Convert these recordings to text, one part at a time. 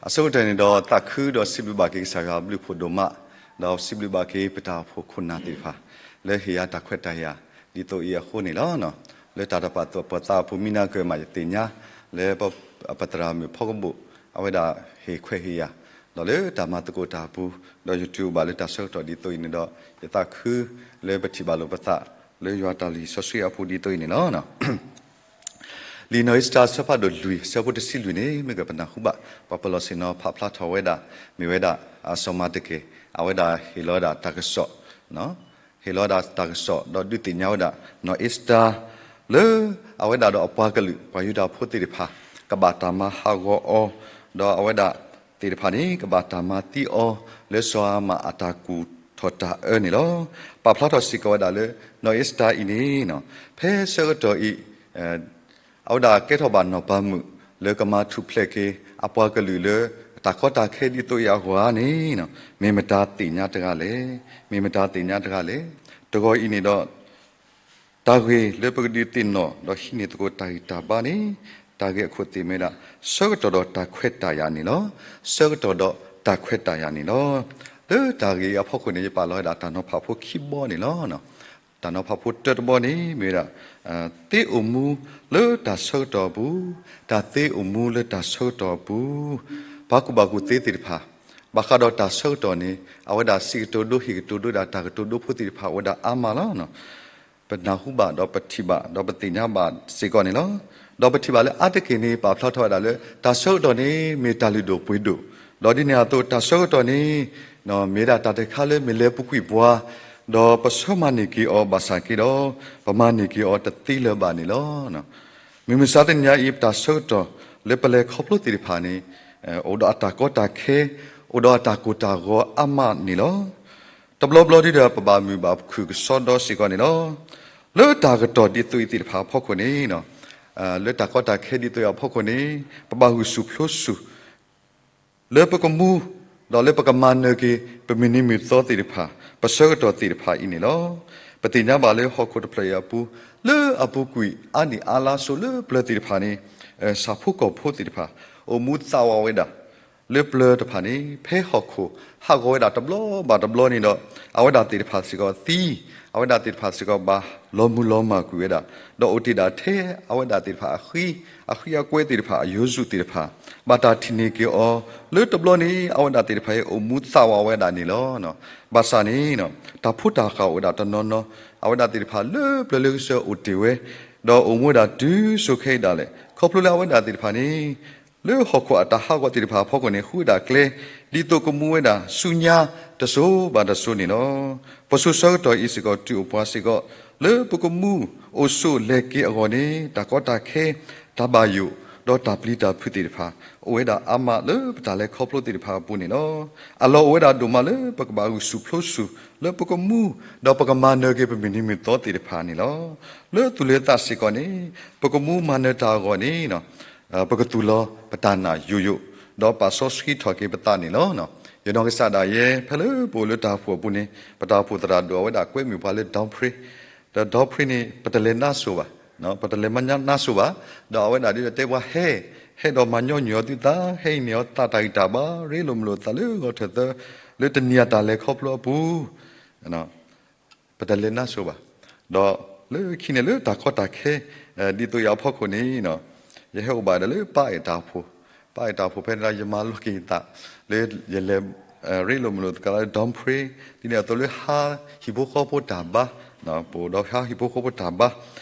အဆိကတၢၢ်န့ၣ်ဒီး သးခုဒီးစံးဘျုးဘၣ်က့ၤကစၢ်ယွၤအဘျုးအဖှိၣ်ဒိၣ်မး, ဒီးစံးဘျုးဘၣ်က့ၤပတၢ်အိၣ်ဖှိၣ်ခိၣ်နၢ်သ့ၣ်တဖၣ် လၢဟ့ၣ်ယၤတၢ်ခွဲးတၢ်ယာ် ဒ်သိးအံၤအဃိန့ၣ်လီၤ. လၢတၢ်တပာ်သူၣ်ပာ်သးအပူၤ မံနၤကၢၢ်မး ယသ့ၣ်ညါ လၢပသရၣ်မုၣ်ဖီကဘိၣ် အဝဲဒၣ်ဟ့ၣ်ခွဲးဟ့ၣ်ယာ် ဒီးလၢတၢ်မၤသကိးတၢ်အပူၤ ဒီးယတုၤအိၣ်ဘၣ်လၢတၢ်ဆၢကတီၢ်ဒ်သိးအံၤန့ၣ်ဒီး ယသးခုလၢပထံၣ်ဘၣ်လိာ်ပသး လၢယွၤတၢ်လုၢ်ဟံၣ်စီဆှံအပူၤဒ်သိးအံၤန့ၣ်လီၤ. လံာ်နီၢ်အ့စတၢၤအဆၢဖးဒိၣ်လွံၢ် အဆၢဖိတဆံလွံၢ်န့ၣ် မ့ၢ်ကပနၢ်ဟူဘၣ် ပှၤပလီၢ်ဆ့ၣ်နီၤဖးဖျါထီၣ်ဝဲဒၣ် မ့ၢ်ဝဲဒၣ် စီၤမၤတကဲ အဝဲဒၣ်ဟ့ၣ်လီၤဝဲဒၣ်တၢ်ကစီၣ် ဟ့ၣ်လီၤဝဲဒၣ်တၢ်ကစီၣ် ဒီးဒုးသ့ၣ်ညါဝဲဒၣ် နီၢ်အ့စတၢၤ လၢ အဝဲဒၣ်ဒီးအပှၤကလုာ် ပှၤယူဒၤဖိသ့ၣ်တဖၣ် ကဘၣ်တၢ်မၤဟးဂီၤအီၤ ဒီးအဝဲဒၣ်သ့ၣ်တဖၣ်န့ၣ် ကဘၣ်တၢ်မၤသံအီၤ လၢစီၤဟၤမၣ်အတၢ်ကူၣ်ထီၣ်တၢ်အၢန့ၣ်လီၤ. ပာ်ဖျါထီၣ်စ့ၢ်ကီးဝဲဒၣ်လၢ နီၢ်အ့စတၢၤအံၤန့ၣ် ဖဲဆၢကတီၢ်အံၤ အဝဲဒၣ်ကဲထီၣ်ဘၣ်နီၢ်ပၤမုၣ် လၢကမၤထူၣ်ဖျဲးက့ၤ အပှၤကလုာ်လၢ တၢ်ကီတၢ်ခဲဒ်သိးအံၤအဂီၢ်ဧါန့ၣ် မ့ၢ်မတၤသ့ၣ်ညါတဂၤလဲၣ်. မ့ၢ်မတၤသ့ၣ်ညါတဂၤလဲၣ်. တဂီၤအံၤန့ၣ်ဒီး တၢ်ဂ့ၢ်လၢပကဒုးသ့ၣ်နီၣ်ဒီးဟံးန့ၢ်သကိးတၢ်ဂံၢ်တၢ်ဘါန့ၣ် တၢ်ဂ့ၢ်အခိၣ်သ့ၣ်မ့ၢ်ဝဲဒၣ် ဆၢကတီၢ်ဒီးတၢ်ခွဲးတၢ်ယာ်န့ၣ်လီၤ. ဆၢကတီၢ်ဒီးတၢ်ခွဲးတၢ်ယာ်န့ၣ်လီၤ. လၢတၢ်ဂ့ၢ်အံၤအဖီခိၣ်န့ၣ် ယပာ်လီၤဝဲဒၣ်တၢ်နီၤဖးဖိခံဘီန့ၣ်လီၤ. တၢ်နီၤဖးဖိတၢတဘီန့ၣ် မ့ၢ်ဝဲဒၣ် သ့အိၣ်မူလၢတၢ်ဆၢကတီၢ်အပူၤ, တၢ်သ့အိၣ်မူလၢတၢ်ဆၢကတီၢ်အပူၤ, ပှၤကူၣ်ဘၣ်ကူၣ်သ့သ့ၣ်တဖၣ် ဘၣ်ဃးဒီးတၢ်ဆၢကတီၢ်န့ၣ် အဝဲဒၣ်စံးကတိၤဒိ ဟ့ၣ်ကတိၤဒိ ဒၣ်တၢ်ကတိၤဒိဖိသ့ၣ်တဖၣ် အိၣ်ဝဲဒၣ်အါမးလီၤ. ပနၢ်ဟူဘၣ်ဒီးပထံၣ်ဘၣ် ဒီးပသ့ၣ်ညါဘၣ်စ့ၢ်ကီးန့ၣ်လီၤ. ဒီးပထံၣ်ဘၣ်လၢအါတက့ၢ်န့ၣ် ပာ်ဖျါထီၣ်ဝဲဒၣ်လၢ တၢ်ဆၢကတီၢ်န့ၣ် မ့ၢ်တၢ်လုၢ်ဒိၣ်ပှ့ၤဒိၣ်, ဒီးဒ်န့ၣ်အသိး တၢ်ဆၢကတီၢ်န့ၣ် မ့ၢ်ဒၣ်တၢ်တခါလၢမ့ၢ်လဲၤပူၤကွံာ်ပှၤ, ဒီးပဆၢမၤန့ၢ်က့ၤအီၤဘၣ်ဆၣ်က့ဒီး ပမၤန့ၢ်က့ၤအီၤတသ့လၢၤဘၣ်န့ၣ်လီၤ. မုၢ်မဆါတနံၤအံၤ ပတၢ်ဆၢကတီၢ်လၢပလဲၤခီဖျိသ့ၣ်တဖၣ်န့ၣ် အိၣ်ဒီးအတၢ်ကီတၢ်ခဲ, အိၣ်ဒီးအတၢ်ကိၢ်တၢ်ဂီၤအါမးန့ၣ်လီၤ. တဘျီဘျီဒ်ဒီး ပဘၣ်မုာ်ဘၣ်ခုၣ်ကစီဒီစ့ၢ်ကီးန့ၣ်လီၤ. လၢတၢ်ကတီၢ်ဒ်သိးအံၤသ့ၣ်တဖၣ်အဖီခိၣ်န့ၣ် လၢတၢ်ကီတၢ်ခဲဒ်သိးအံၤအဖီခိၣ်န့ၣ် ပဘၣ်ဂုာ်ဆူၣ်ပျိဆူၣ် လၢပကမူ ဒီးလၢပကမၤနၢၤက့ၤ ပမုၢ်နံၤမုၢ်သီသ့ၣ်တဖၣ်, ပဆၢကတီၢ်သ့ၣ်တဖၣ်အံၤန့ၣ်လီၤ. ပသ့ၣ်ညါဘၣ်လၢဟီၣ်ခိၣ်တဖျၢၣ်အံၤအပူၤ လၢအပူၤကွံာ်အါနံၣ်အါလါစိၤလၢပျၢၤသ့ၣ်တဖၣ်န့ၣ် ဆၣ်ဖိကီၢ်ဖိသ့ၣ်တဖၣ် အိၣ်မူသးဝးဝဲဒၣ် လၢပျၢၤတဖၣ်န့ၣ် ဖဲဟီၣ်ခိၣ်ဟးဂီၤဝဲဒၣ်တဘျီဘၣ်တဘျီန့ၣ်ဒီး အဝဲဒၣ်သ့ၣ်တဖၣ်စ့ၢ်ကီးသံ, အဝဲဒၣ်သ့ၣ်တဖၣ်စ့ၢ်ကီးဘၣ်လီၤမုၢ်လီၤမၢ်ကွံာ်ဝဲဒၣ်, ဒီးအိၣ်တ့ၢ်ဒၣ်ထဲအဝဲဒၣ်သ့ၣ်တဖၣ်အဃံ, အဃံအကွဲသ့ၣ်တဖၣ် အယိၤစုၣ်သ့ၣ်တဖၣ် ဘၣ်တၢ်ထံၣ်န့ၢ်က့ၤအီၤ လၢတဘျီန့ၣ် အဝဲဒၣ်သ့ၣ်တဖၣ်အံၤ အိၣ်မူသးဝးဝဲဒၣ်န့ၣ်လီၤ. ဘၣ်ဆၣ်န့ၣ် တၢ်ဖိတၢ်ဃၢ်အိၣ်ဝဲဒၣ်တနီၤနီၤ, အဝဲဒၣ်သ့ၣ်တဖၣ်လၢပျၢၤလၢကစၢၢ်အိၣ်တ့ၢ်ဝဲ, ဒီးအိၣ်မူဝဲဒၣ်တုၤစိၤခဲအံၤဒၣ်လဲာ်, ခီဖျိလၢအဝဲဒၣ်သ့ၣ်တဖၣ်န့ၣ် လၢဟီၣ်ခိၣ်အတၢ်ဟးဂီၤသ့ၣ်တဖၣ်အဖီခိၣ်န့ၣ် ဃုဝဲဒၣ်ကျဲ ဒ်သိးကမူဝဲဒၣ်ဆူညါတစိၤဘၣ်တစိၤန့ၣ်လီၤ. ပစိၤဆၢကတီၢ်အံၤစ့ၢ်ကီး တုၤအိၣ်ပှၤစ့ၢ်ကီး လၢပကမူအိၣ်ဆိးလဲၤက့ၤအဂီၢ်န့ၣ် တၢ်ကီတၢ်ခဲ, တၢ်ဘၣ်ယိၣ်, ဒီးတၢ်ပျံၤတၢ်ဖုးသ့ၣ်တဖၣ် အိၣ်ဝဲဒၣ်အါမးလၢပတၢ်လဲၤခီဖျိသ့ၣ်တဖၣ်အပူၤန့ၣ်လီၤ. အလီၢ်အိၣ်ဝဲဒၣ်ဒိၣ်မးလၢပကဘၣ်ဂုာ်ဆူၣ်ပျိဆူၣ် လၢပကမူ ဒီးပကမၤနၢၤက့ၤပမုၢ်နံၤမုၢ်သီသ့ၣ်တဖၣ်န့ၣ်လီၤ. လၢသူၣ်လၢသးစ့ၢ်ကီးန့ၣ် ပကမူမၤနၢၤတၢ်အဂီၢ်န့ၣ် ပကသူၣ်လီၤပတၢ်နာ်ယိာ်ယိာ်, ဒီးပာ်စီဆှံထီၣ်က့ၤပသးန့ၣ်လီၤ. ယနီၢ်ကစၢ်ဒၣ်ယဲ ဖဲလၢပအိၣ်လၢတၢ်အိၣ်ဖှိၣ်အပူၤန့ၣ် ပတၢ်အိၣ်ဖှိၣ်သရၣ်ဒိၣ်အဝဲဒၣ်ကွဲမုာ်ပှၤလၢ Dumfries, ဒီး Dumfries န့ၣ် ပတလဲၤနါစိၤဘၣ်, ပတလဲၤမၤနါစိၤဘၣ်, ဒီးအဝဲဒၣ်ဒ်တဲပှၤဟဲ, ဟဲဒီးမၤညီနုၢ်အီၤသုသး, ဟဲအံၤန့ၣ်အီၤသးတၢ်ဂံၢ်တၢ်ဘါ ရ့လိာ်မုာ်လိာ်သးလၢဂီၤထၢၣ်သၢ, လၢတနံၤအတၢ်လဲၤခီဖျိအပူၤ ပတလဲၤနါစိၤဘၣ်. ဒီးလၢခံန့ၣ်လၢတၢ်ကီတၢ်ခဲ ဒ်သိးယၤအဖီခိၣ်န့ၣ် ယဟဲအိၣ်ဘၣ်ဒီးလၢပၢ်အဲၣ်တၢ်အိၣ်ဖှိၣ်, ပၢ်အဲၣ်တၢ်အိၣ်ဖှိၣ်ဖဲန့ၣ်ဒီး ယမၤလိက့ၤယသး လၢယလဲၤ ရ့လိာ်မုာ်လိာ်သးလၢ Dumfries ဒ်န့ၣ်အသိးလၢဟါဟံၣ်ဖိဃီဖိတၢ်ဘါ, ပအိၣ်ဒီးဟါဟံၣ်ဖိဃီဖိတၢ်ဘါ,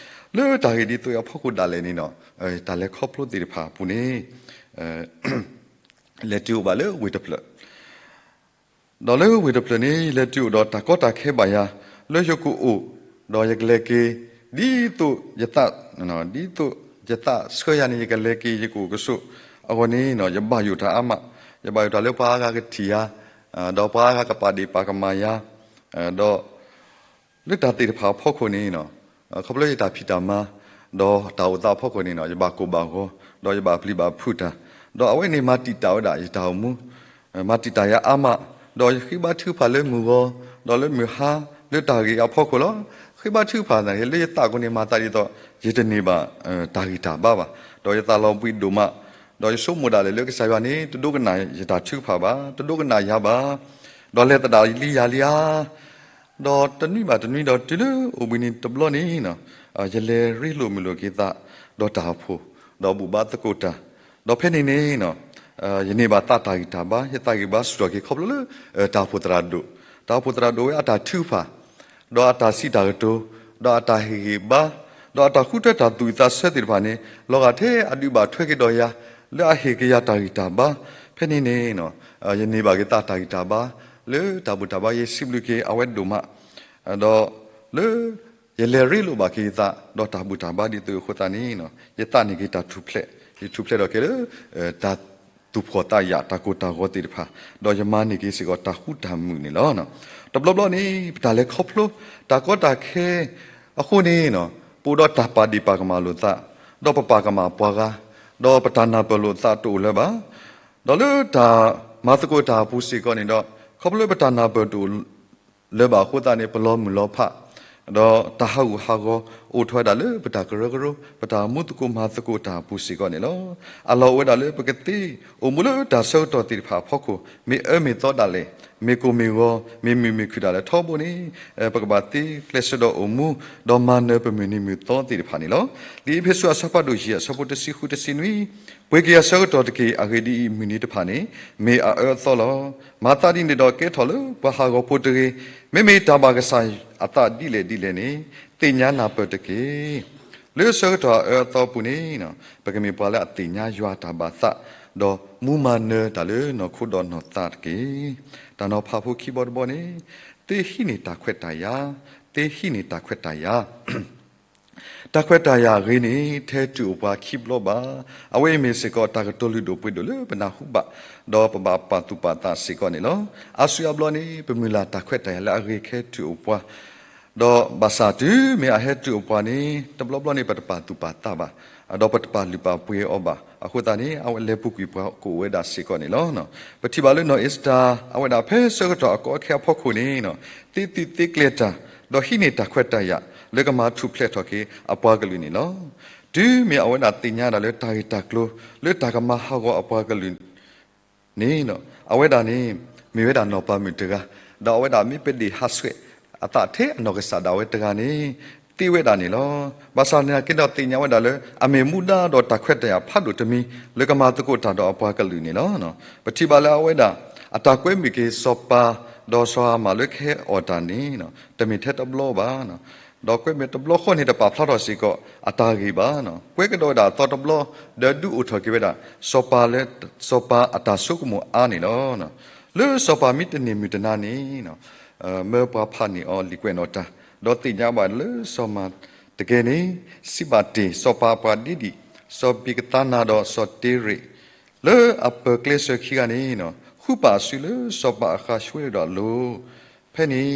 လၢတၢ်ဂ့ၢ်ဒ်သိးယၤအဖီခိၣ်ဒၣ်လဲာ်န့ၣ် တၢ်လဲၤခီဖျိသ့ၣ်တဖၣ်အပူၤန့ၣ် လဲၤတုၤအိၣ်ဘၣ်လၢဝ့ၢ်တဖျၢၣ် ဒီးလၢဝ့ၢ်တဖျၢၣ်န့ၣ် ယလဲၤတုၤအိၣ်ဒီးတၢ်ကီတၢ်ခဲဘၣ်ယၤ လၢယကအိၣ် ဒီးယကလဲၤက့ၤ ဒ်သိးယသး ဒ်သိးယသးဆှၢယၤန့ၣ် ယကလဲၤက့ၤယကအိၣ်ကဆိးအဂီၢ်န့ၣ် ယဘၣ်ယိၣ်တၢ်အါမး, ယဘၣ်ယိၣ်တၢ်လၢပှၤအါဂၤကထံၣ်ယၤ, ဒီးပှၤအါဂၤကပာ်ဒ့ၣ်ပာ်ကမၣ်ယၤ, ဒီး လၢတၢ်သ့ၣ်တဖၣ်အဖီခိၣ်န့ၣ် ခီဖျိယတၢ်ဖံးတၢ်မၤ ဒီးတၢ်အိၣ်သးအဖီခိၣ်န့ၣ် ယဘၣ်ကိၢ်ဘၣ်ဂီၤ ဒီးယဘၣ်ပျံၤဘၣ်ဖုးတၢ်, ဒီးအဝဲန့ၣ်မၤတံာ်တာ်ဝဲဒၣ်ယတၢ်အိၣ်မူ, မၤတံာ်တာ်ယၤအါမး, ဒီးယဃ့ဘါထုကဖၣ်လၢမုၢ်ဂီၤ ဒီးလၢမုၢ်ဟါ လၢတၢ်ဂ့ၢ်အဖီခိၣ်လီၤ. ဃ့ဘါထုကဖၣ်န့ၣ် လၢယသးကိးန့ၣ်မၤသးဒ်သိး ယတန့ၢ်ဘၣ်တၢ်ဂံၢ်တၢ်ဘါဘၣ်, ဒီးယသးလီၤဘှံးဒိၣ်မး, ဒီးယဆိကမိၣ်ဒၣ်လဲာ်လၢကစၢ်ယွၤန့ၣ် တဒိကနၣ်ယတၢ်ထုကဖၣ်ဘၣ်, တဒိကနၣ်ယၤဘၣ်, ဒီးလဲၤသဒၣ်လံယၤလံဧါ. ဒီးတနွံဘၣ်တနွံဒီးတုၤလၢအိၣ်ဘှံးနံၤတဘျီန့ၣ် ယလဲၤရ့လိာ်မုာ်လိာ်က့ၤသး ဒီးတၢ်အိၣ်ဖှိၣ်, ဒီးဘူၣ်ဘါသကိးတၢ်, ဒီးဖဲန့ၣ်န့ၣ် ယန့ၢ်ဘၣ်သးတၢ်ဂံၢ်တၢ်ဘါ, ယသးဂံၢ်ဘါဆူၣ်ထီၣ်က့ၤခီဖျိလၢ တၢ်အိၣ်ဖှိၣ်သရၣ်ဒိၣ်, တၢ်အိၣ်ဖှိၣ်သရၣ်ဒိၣ်ဝဲအတၢ်ထုကဖၣ် ဒီးအတၢ်စံးတၢ်ကတိၤ, ဒီးအတၢ်ဟ့ၣ်ဂံၢ်ဘါ, ဒီးအတၢ်ဃုထၢတၢ်သူၣ်ဝံၣ်သးဆၢသ့ၣ်တဖၣ်န့ၣ် လီၤဂာ်ထဲအဒုးဘၣ်ထွဲက့ၤဒီးယၤ လၢအဟ့ၣ်က့ၤယၤတၢ်ဂံၢ်တၢ်ဘါ, ဖဲန့ၣ်န့ၣ် ယန့ၢ်ဘၣ်က့ၤသးတၢ်ဂံၢ်တၢ်ဘါ လၢတၢ်ဘူၣ်တၢ်ဘါ ယစံးဘျုးက့ၤအဝဲဒိၣ်မး, ဒီးလၢ ယလဲၤရ့လိာ်ဘၣ်က့ၤယသး ဒီးတၢ်ဘူၣ်တၢ်ဘါဒ်သိးအဃိသတးန့ၣ် ယသးန့ၢ်က့ၤတၢ်ထူၣ်ဖျဲး, ယထူၣ်ဖျဲးထီၣ်က့ၤလၢ တၢ်သူၣ်ဖှီၣ်သးယာ် တၢ်ကိၢ်တၢ်ဂီၤသ့ၣ်တဖၣ်, ဒီးယမၤန့ၢ်က့ၤစ့ၢ်ကီးတၢ်ဃူတၢ်မုာ်န့ၣ်လီၤ. တဘျီဘျီန့ၣ် ပတၢ်လဲၤခီဖျိ တၢ်ကီတၢ်ခဲအဃိန့ၣ် ပအိၣ်ဒီးတၢ်ပာ်ဒ့ၣ်ပာ်ကမၣ်လိာ်သး, ဒီးပပာ်ကမၣ်ပှၤဂၤ, ဒီးပတၢ်နၢ်ပၢၢ်လိာ်သးတအိၣ်လၢၤဘၣ်. ဒီးလၢတၢ်မၤသကိးတၢ်အပူၤစ့ၢ်ကီးန့ၣ်ဒီး ခီဖျိလၢပတၢ်နၢ်ပၢၢ်တအိၣ် လၢၤဘၣ်အဃိသတးန့ၣ် ပလီၤမုၢ်လီၤဖး, ဒီးတၢ်ဟးဂူာ်ဟးဂီၤ အိၣ်ထီၣ်ဝဲဒၣ်လၢပတၢ်ကရၢကရိ, ပတၢ်မူသကိးမၤသကိးတၢ်အပူၤစ့ၢ်ကီးန့ၣ်လီၤ. အလီၢ်အိၣ်ဝဲဒၣ်လၢပကသ့အိၣ်မူလၢတၢ်ဆၢကတီၢ်သ့ၣ်တဖၣ်အဖီခိၣ် မ့ၢ်အၢမ့ၢ်သီဒၣ်လဲာ်, မ့ၢ်ကိၢ်မ့ၢ်ဂီၤ, မ့ၢ်မုာ်မ့ၢ်ခုၣ်ဒၣ်လဲာ်ထီဘိန့ၣ် ပကဘၣ်သ့ကျဲးစၢးဒီးအိၣ်မူ, ဒီးမၤနၢၤပမုၢ်နံၤမုၢ်သီသ့ၣ်တဖၣ်န့ၣ်လီၤ. လံာ်အ့းဖ့းစူးအဆၢဖးဒိၣ်ယဲၢ် အဆၢဖိတဆံဃုတဆံနွံ, ပှ့ၤက့ၤအဆၢကတီၢ်တက့ၢ်. အဂ့ၢ်ဒ်အံၤ, မုၢ်နံၤတဖၣ်န့ၣ် မ့ၢ်အအၢအသီလီၤ. မၤသးဒ်န့ၣ်ဒီးကဲထီၣ်လၢပှၤဟးဂီၤဖိတဂ့ၤ. မ့မ့ၢ်တၢ်ဘၣ်ကစၢ်အသးဒ်လဲၣ်ဒ်လဲၣ်န့ၣ် သ့ၣ်ညါနၢ်ပၢၢ်တက့ၢ်. လၢဆၢကတီၢ်အအၢအသီပူၤန့ၣ် ပကမ့ၢ်ပှၤလၢအသ့ၣ်ညါယွၤအတၢ်ဘၣ်သး, ဒီးမူမၤနၢၤတၢ်လၢနီၢ်ခိဒီးနီၢ်သးတက့ၢ်. တၢ်နီၤဖးဖိခံဘီတဘီန့ၣ် သ့ဟံးန့ၢ်တၢ်ခွဲးတၢ်ယာ်, သ့ဟံးန့ၢ်တၢ်ခွဲးတၢ်ယာ် တၢ်ခွဲးတၢ်ယာ်အဂ့ၤန့ၣ် ထဲတုၤအိၣ်ပှၤခံဘျီဘၣ်. အဝဲအံၤမ့ၢ်စ့ၢ်ကီးတၢ်ကတိၤလုၢ်ဒိၣ်ပှ့ၤဒိၣ်လၢပနၢ်ဟူဘၣ်, ဒီးပဘၣ်ပာ်သူၣ်ပာ်သးစ့ၢ်ကီးန့ၣ်လီၤ. အါစုအါဘျီန့ၣ် ပမုၢ်လၢ်တၢ်ခွဲးတၢ်ယာ်လၢအဂ့ၤခဲတုၤအိၣ်ပှၤ, ဒီးဘၣ်ဆၣ်တုၤမ့ၢ်အဟဲတုၤအိၣ်ပှၤန့ၣ် တဘျီဘျီန့ၣ် ပတပာ်သူၣ်ပာ်သးဘၣ်, ဒီးပတပာ်လုၢ်ပာ်ပှ့ၤအီၤဘၣ်. အဃိသတးန့ၣ် အဝဲလဲၤပူၤကွံာ်ပှၤကအိၣ်ဝဲဒၣ်စ့ၢ်ကီးန့ၣ်လီၤ. ပထံၣ်ဘၣ်လၢနီၢ်အ့စတၢၤ အဝဲဒၣ်ဖဲဆၢကတီၢ်အကီအခဲအဖီခိၣ်န့ၣ် သ့သုးသ့ကျဲၤတၢ်, ဒီးဟံးန့ၢ်တၢ်ခွဲးတၢ်ယာ် လၢကမၤထူၣ်ဖျဲးထီၣ်က့ၤအပှၤကလုာ်န့ၣ်လီၤ. တုၤမ့ၢ်အဝဲဒၣ်သ့ၣ်ညါဒၣ်လၢတၢ်ဂ့ၢ်တၢ်ကျိၤ လၢတၢ်ကမၤဟးဂီၤအပှၤကလုာ်န့ၣ် အဝဲဒၣ်န့ၣ် မ့ၢ်ဝဲဒၣ်နီၢ်ပၤမုၣ်တဂၤ, ဒီးအဝဲဒၣ်မ့ၢ်ပဒ့ၣ်ဟးဆှဲးအသးထဲအနီၢ်ကစၢ်ဒၣ်ဝဲတဂၤန့ၣ် သ့ဝဲဒၣ်န့ၣ်လီၤ. ဘၣ်ဆၣ်သနာ်က့ဒီးသ့ၣ်ညါဝဲဒၣ်လၢ အမ့ၢ်မူဒါဒီးတၢ်ခွဲးတၢ်ယာ်ဖးဒိၣ်တမံၤ လၢကမၤသကိးတၢ်ဒီးအပှၤကလုာ်န့ၣ်လီၤ. ပထံၣ်ဘၣ်လၢအဝဲဒၣ် အတၢ်ကွဲမုာ်က့ၤစီၤပၤ, ဒီးစီၤဟၤမၣ်လၢကဟဲအီၣ်တၢ်န့ၣ် တမ့ၢ်ထဲတဘျီဘၣ်. ဒီးကွဲမုာ်တဘျီဃီန့ၣ် တပာ်ဖျါထီၣ်စ့ၢ်ကီးအတၢ်ဂ့ၢ်ဘၣ်. ကွဲကဒီးဝဲဒၣ်အသီတဘျီ ဒီးဒုးအိၣ်ထီၣ်က့ၤဝဲဒၣ် စီၤပၤလၢ စီၤပၤအတၢ်ဆိကမိၣ်အါန့ၣ်လီၤ. လၢစီၤပၤမ့ၢ်တန့ၢ်မုၢ်တနၤန့ၣ် မၢပှၤဖးန့ၢ်အီၤလံာ်ကွဲးနီၣ်တၢ်, ဒီးသ့ၣ်ညါဘၣ်လၢစီၤမၤတကဲန့ၣ် စံးဘၣ်တ့ၢ် စီၤပၤအပှၤဒ့ဒံၣ်, စီၤဘံကသါနၤဒီးစီၤတ့ရ့း လၢအပၢၤကျဲစၢၤခံဂၤန့ၣ် ဃုပာ်အစုလၢစီၤပၤအဃါဆှဲဒီးအလိၤ ဖဲန့ၣ်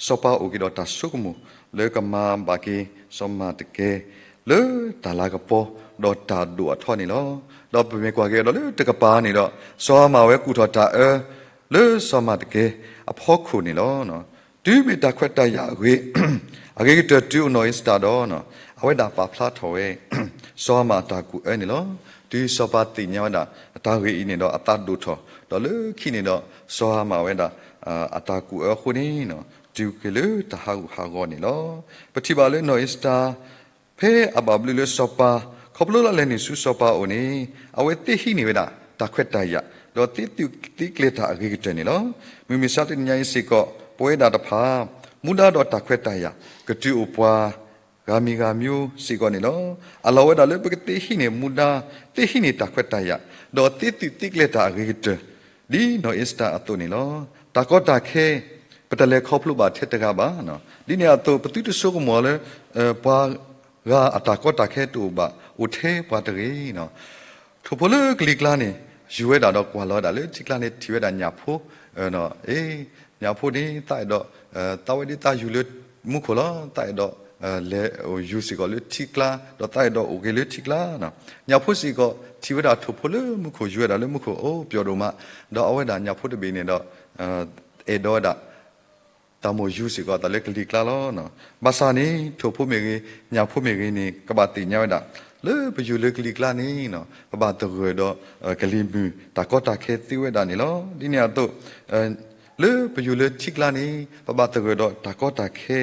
စီၤပၤအိၣ်က့ၤဒီးတၢ်ဆိကမိၣ် လၢကမၤဘၣ်က့ၤစီၤမၤတကဲ လၢတၢ်လၤကပီၤ ဒီးတၢ်ဒိၣ်အထီန့ၣ်လီၤ. ဒီးပမ့ၢ်ကွၢ်က့ၤဒီးလၢတကပၤန့ၣ်ဒီး စီၤဟၤမၣ်ဝဲကူၣ်ထီၣ်တၢ်အၢ လၢစီၤမၤတကဲအဖီခိၣ်န့ၣ်လီၤ. တုၤမ့ၢ်တၢ်ခွဲးတၢ်ယာ်အဂ့ၤ အဂ့ၤကတၢၢ်တုၤအိၣ်နီၢ်အ့စတၢၤဒီး အဝဲဒၣ်ပာ်ဖျါထီၣ်ဝဲ စီၤဟၤမၣ်အတၢ်ကူၣ်အၢန့ၣ်လီၤ. တုၤစီၤပၤသ့ၣ်ညါဝဲဒၣ် အတၢ်ဂ့ၢ်အံၤန့ၣ်ဒီးအသးဒိၣ်ထီၣ်, ဒီးလၢခံန့ၣ်ဒီး စီၤဟၤမၣ်ဝဲဒၣ် အတၢ်ကူၣ်အၢအဃိန့ၣ် တုၤက့ၤလၢတၢ်ဟးဂူာ်ဟးဂီၤန့ၣ်လီၤ. ပထံၣ်ဘၣ်လၢနီၢ်အ့စတၢၤ ဖဲအဘၣ်ဘျုးလၢစီၤပၤ ခီဖျိလၢအလဲၤနုာ်ဆူစီၤပၤအအိၣ်န့ၣ် အဝဲသ့ဟံးန့ၢ်ဝဲဒၣ်တၢ်ခွဲးတၢ်ယာ် ဒီးသ့သုးသ့ကျဲၤတၢ်အဂ့ၤကတၢၢ်န့ၣ်လီၤ. မုၢ်မဆါတနံၤညါအံၤစ့ၢ်ကီး ပဝဲဒၣ်တဖၣ် မူဒါဒီးတၢ်ခွဲးတၢ်ယာ် ကတုၤအိၣ်ပှၤ ဂၤမံၤဂၤမံၤစ့ၢ်ကီးန့ၣ်လီၤ. အလီၢ်ဝဲဒၣ်လၢပကသ့ဟံးန့ၢ်မူဒါ, သ့ဟံးန့ၢ်တၢ်ခွဲးတၢ်ယာ်, ဒီးသ့သုးသ့ကျဲၤတၢ်အဂ့ၤကတၢၢ် ဒ်နီၢ်အ့စတၢၤအသိးန့ၣ်လီၤ. တၢ်ကီတၢ်ခဲ ပတလဲၤခီဖျိဘၣ်ထဲတဂၤဘၣ်. ဒ်န့ၣ်အသိး ပသုတဆိကမိၣ်လၢ ပှၤဂၤအတၢ်ကီတၢ်ခဲတအိၣ်ဘၣ် အိၣ်ထဲပှၤတဂ့ၤ. ထိၣ်ဖိလၢကလံၤကျါန့ၣ် ယူၤဝဲဒၣ်ဒီးကွၢ်လီၤဝဲဒၣ်လၢထံကျါန့ၣ် ထံၣ်ဝဲဒၣ်ညၣ်ဖိ, ညၣ်ဖိန့ၣ် သးအဲၣ်ဒိး သးဝဲဒ်သးယူၤလၢမူခိၣ်လီၤ. သးအဲၣ်ဒိး လဲၤယူၤစ့ၢ်ကီးလၢထံကျါ, ဒီးသးအဲၣ်ဒိးအိၣ်က့ၤလၢထံကျါ. ညၣ်ဖိစ့ၢ်ကီး ထံၣ်ဝဲဒၣ်ထိၣ်ဖိလၢမူခိၣ် ယူၤဝဲဒၣ်လၢမူခိၣ် အိၣ်ပျီဒိၣ်မး, ဒီးအဝဲဒၣ်ညၣ်ဖိတဘ့ၣ်န့ၣ်ဒီး အဲၣ်ဒိးဝဲဒၣ် တၢ်မိၣ်ယူၤစ့ၢ်ကီးအသးလၢကလံၤကျါလီၤ. ဘၣ်ဆၣ်န့ၣ် ထိၣ်ဖိမ့ၢ်ဂ့ၤ ညၣ်ဖိမ့ၢ်ဂ့ၤန့ၣ် ကဘၣ်သ့ၣ်ညါဝဲဒၣ် လၢပယူၤလၢကလံၤကျါန့ၣ် ပဘၣ်သဂၢၢ်ဒီးကလံၤမုၢ်တၢ်ကီတၢ်ခဲသ့ဝဲဒၣ်န့ၣ်လီၤ. ဒ်န့ၣ်အသိး လၢပယူၤလၢထံကျါန့ၣ် ပဘၣ်သဂၢၢ်ဒီးတၢ်ကီတၢ်ခဲ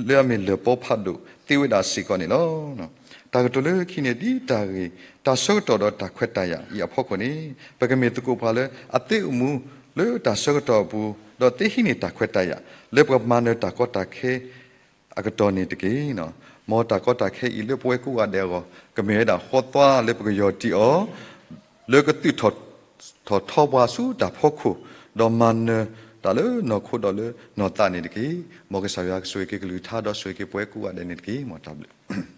လၢအမ့ၢ်လၢၢ်ပီဖးဒိၣ်သ့ဝဲဒၣ်စ့ၢ်ကီးန့ၣ်လီၤ. တၢ်ကတိၤလၢခံန့ၣ် ဒ်တၢ်ဂ့ၢ်တၢ်ဆၢကတီၢ်ဒီးတၢ်ခွဲးတၢ်ယာ်အံၤအဖီခိၣ်န့ၣ် ပကမ့ၢ်သကိးပှၤလၢအသ့အိၣ်မူလၢတၢ်ဆၢကတီၢ်အပူၤ ဒီးသ့ဟံးန့ၢ်တၢ်ခွဲးတၢ်ယာ် လၢပကမၤနၢၤတၢ်ကီတၢ်ခဲ အကတီၢ်န့ၣ်တက့ၢ်. မ်တၢ်ကီတၢ်ခဲအံၤလၢပဝဲကိးဂၤဒဲးအဂီၢ် ကမ့ၢ်ဝဲဒၣ်ဃီသွါလၢပကယီၢ်တံၢ်အီၤ လၢကသုးထီၣ်ထီထီပှၤဆူတၢ်ဖီခိၣ် ဒီးမၤနၢၤတၢ်လၢနီၢ်ခိဒီးလၢနီၢ်သးန့ၣ်တက့ၢ်. မ်ကစၢ်ယွၤကဆိၣ်ဂ့ၤက့ၤကလုၢ်ကထါဒီးဆိၣ်ဂ့ၤက့ၤပဝဲကိးဂၤဒဲးန့ၣ်တက့ၢ်. မ်တၢ်ဘျုး